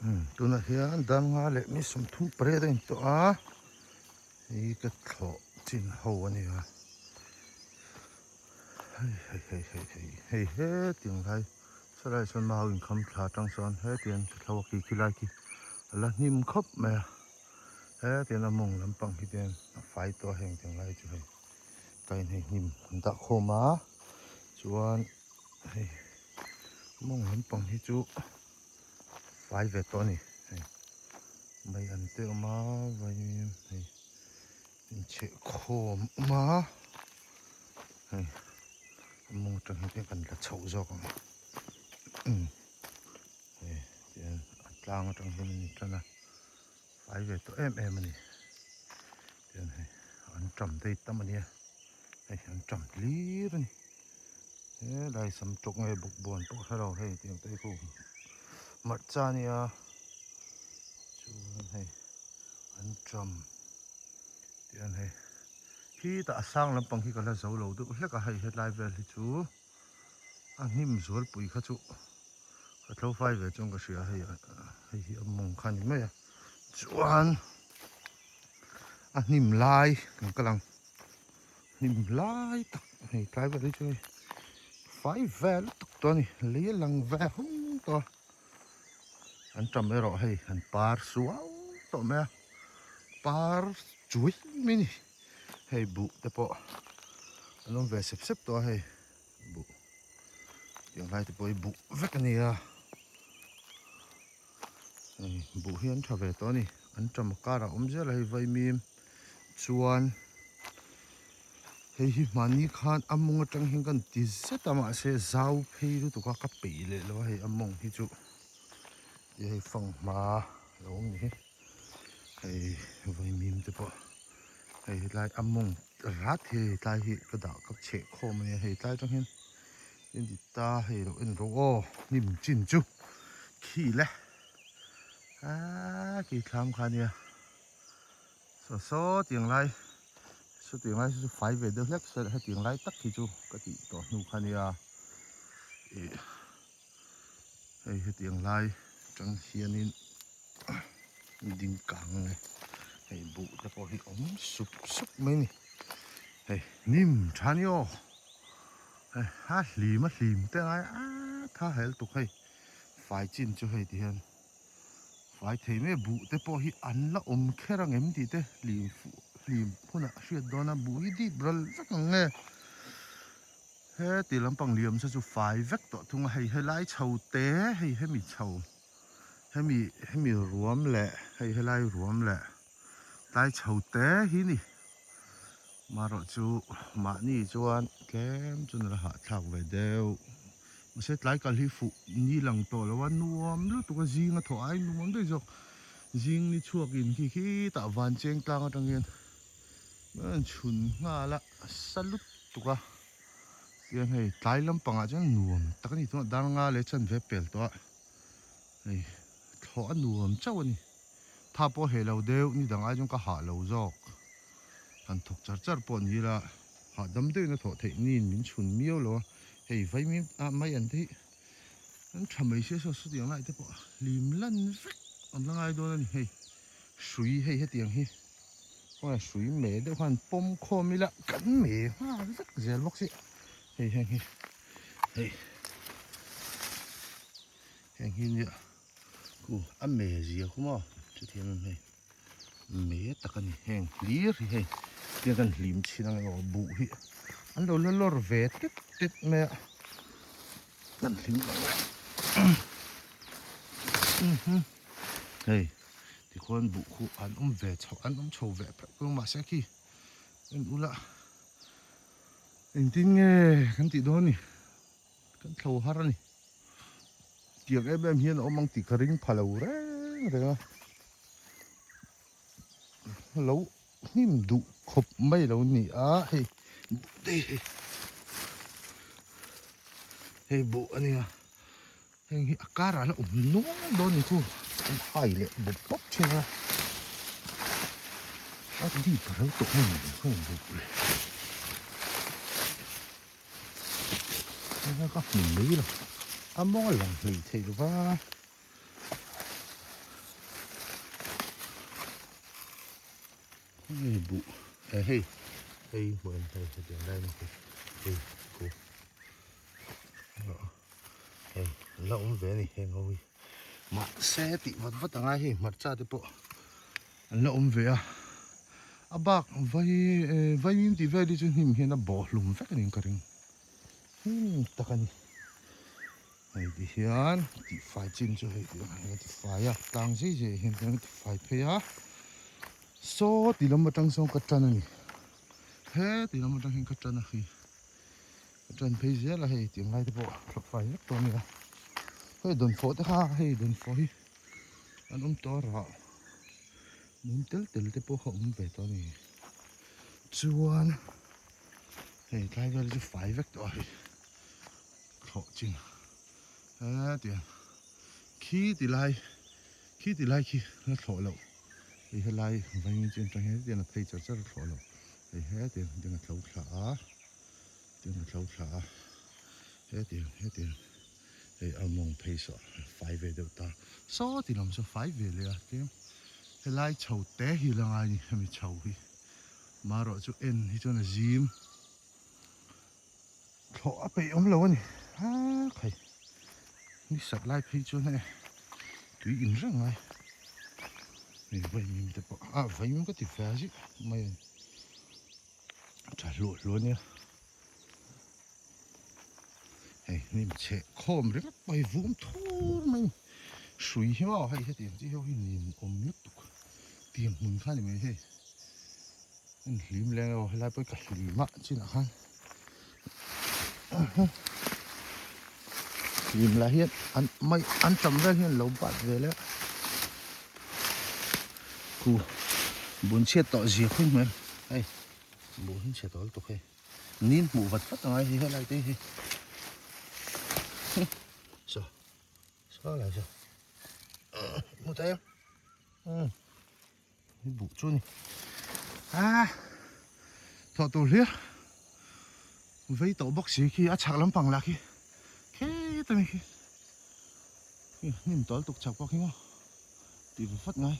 Tunah hian dar nga leh mi 38 a intawh a, hei ka thlawh chin ho a ni a, hei hei hei hei hei hei hetiang lai saw lai sawn mau inkham thla atang sawn hetiang ka thlo a khi khi lai khi a la hnim khawp mai a, hetiang a mawng lampang hi te a fai tawh a heng tiang lai chu hei ka in hei hnim an dah khawm a chuan hei mawng lampang hi chu. Fai ve tawh a ni hei mai an te awm a vaimim hei inchheh khawm awm a hei a mawng atang hian kan la chhoh zawk ang umm hei tihian a tlang atang hian an intan a fai ve tawh em em a ni tihian hei an tam daih tam a nia hei an tam hlir a ni. Helai sam tawk nge bawkbawn pawh hre lo hei tiang te hi khu hmarcha a nia chuan hei an tram tiang hei khitah a sang lampang khi ka la zo lo deuh hlek a hei hetlai vel hi chu a hnim zualpui kha chu ka tho fai ve chuan ka hria hei hei hi a mawng kha a ni mai a chuan a hnim lai kan kal ang. Hnim lai tak hei tlai vel hi chu hei fai ve lutuk tawh a ni lei a lang ve hung tawh a an tam erawh hei an par suau tawh mai a par chuai mai a ni hei buh te pawh an awm ve sep sep tawh a hei buh tiang lai te pawh hi buh vek a ni a hei buh hi an tha ve tawh a ni an tam karah a awm zel a hei vaimim. Chuan hei hi hmani khan a mawng atang hian kan ti zet a mahse zau phei lutuk a ka peih leh lo a hei a mawng hi chu ti hei fanghma lo awm ni hi hei vaimim te pawh hei hetlai a mawng rat hi hei tlai hi ka dah ka chheh khawm a nia hei tlai atang hian en ti ta hei lo en rawh aw hnim chin chu khi le aa khi thlam kha nia. Saw saw tiang lai saw tiang lai chu fai ve deuh hlek se hetiang lai tak hi chu ka tih tawh hnu kha nia ih hei hetiang lai atang hianin ding kang nge hei buh te pawh hi awm sup sup mai a ni hei hnim tha ni aw hei a hlim a hlim te ngai a tha hel tuk hei fai chin chu hei ti hian. Fai thei mai a, buh te pawh hi an la awm kher ang em tih te hlim fuh hlim hunah a hriat dawn a, buh hi dip ral vek ang nge heti lampang liam se chu fai vek tawh thung a, hei helai chho te hei hemi chho hemi hemi ruam leh hei helai ruam leh tlai chho te hi ni marawh chu mahni chuan tlem chu nula hahthlak ve deuh. Mahse tlai kal hi fuh ni lang tawh lo a, nuam lutuk a zing a thawh ai nuam daih zawk. Zing ni chhuak in khi khitah van cheng tlang atang hian an chhun nghal a, a sa lutuk a. Tihian hei tlai lampangah chuan nuam tak a ni tunah dar nga leh chanve pel tawh a, hei thlawh a nuam chauh a ni. Tha pawh heh lo deuh ni dang ai chuan ka hah lo zawk. Han thawk char char pawh ni ila hahdam deuhin a thawh theih niin min chhun miau lo a, hei vaimim ah mai an te hi an tha mai sia saw sawtiang lai te pawh hlim lan vek an la ngai dawn a ni hei hrui hei hetiang hi khawnge hrui meh deuh khan pawm khawm ila kan meh nghal vek zel bawk si hei heng hi hei heng hi nia Khu a me zia khu maw chutiang em hei me tak a ni heng hlir hi hei tiang kan hlim chhin ang emaw buh hi an lo la lawr ve tet tet mai a kan hlim ang hei tikhuan buh khu an awm ve chho an awm chho ve pheuh pheuh mahse khi en ula engtin nge kan tih dawn ni. Kan thlo har a ni. Tiang em em hian a awm ang tih ka ring pha lo reng reng a. Lo hnim duh khawp mai lo ni a hei buh te hi hei buh a nia heng hi a karah la awm nual dawn ni chu an hai leh bawp bawp thin a a dip a lo tawh em em buh le. Ka hmu mai lo a mawng a lang hlei theih lo va. Hei buh eh hei hei hmuh em hei hetiang lai mai hi hei khu hei an la awm ve a ni heng ho hi mahse tih vat vat a ngai hei hmarcha te pawh an la awm ve a a bak vai eh vaimim tih vel hi chu hnim hian a bawh hlum vek a ni ka ring hnim tak a ni. Hei ti hian tihfai chin chu hei tih ang hian a tifai a tlang zui zui ah hian chuan a tifai phei a saw ti lam atang sawn ka tan a ni he ti lam atang hian ka tan a hei ka tan phei zel a hei tih ang lai te pawh thlawh fai vek tawh a ni a hei dawnfawh te kha hei dawnfawh hi an awm tawh a rah mum tel tel te pawh kha a awm ve tawh a ni chuan hei tlai vel chu fai vek tawh a hei. Thlawh chin hetiang khi ti lai khi ti lai khi la thlawh loh hei helai vawiin chin atang hian hetiang a phei char char a thlawh loh hei hetiang hetiang a tlo thla a hetiang a tlo thla a hetiang hetiang hei a mawng phei saw fai ve deuh ta saw ti lam saw fai ve leh a tlem helai chho te hi la ngai a ni hemi chho hi marawh chu en hi chuan a zim. Thlawh a peih awm lo a ni ha khai ni sat lai phei chuan hei tui in reng mai hei vaimim te pawh ah vaimim ka ti ve a zih mai a ni tha hluah hluah ania hei hnim chheh khawm ringawt pawh hi vum thur mai a ni hrui hi maw hei hetiang chi ho hi nin awm lutuk tiang hmun kha a ni mai hei. En hlim leng emaw helai pawh hi ka hlim a chinah khan hlim lah hian an mai an tam vel hian lo bat ve leh khu bun chhiat tawh zia khawi hmel hei bun hi chhe tawh lutuk hei nin hmuh vat vat angai hei helai te hi saw saw lai saw hmu ta em Buh chu a ni. A thawh tur hlir vei tawh bawk si khi a chhak lampang lah khi khet a ni khi hnim tawl tuk chhak pawh khi maw tih va fat ngai.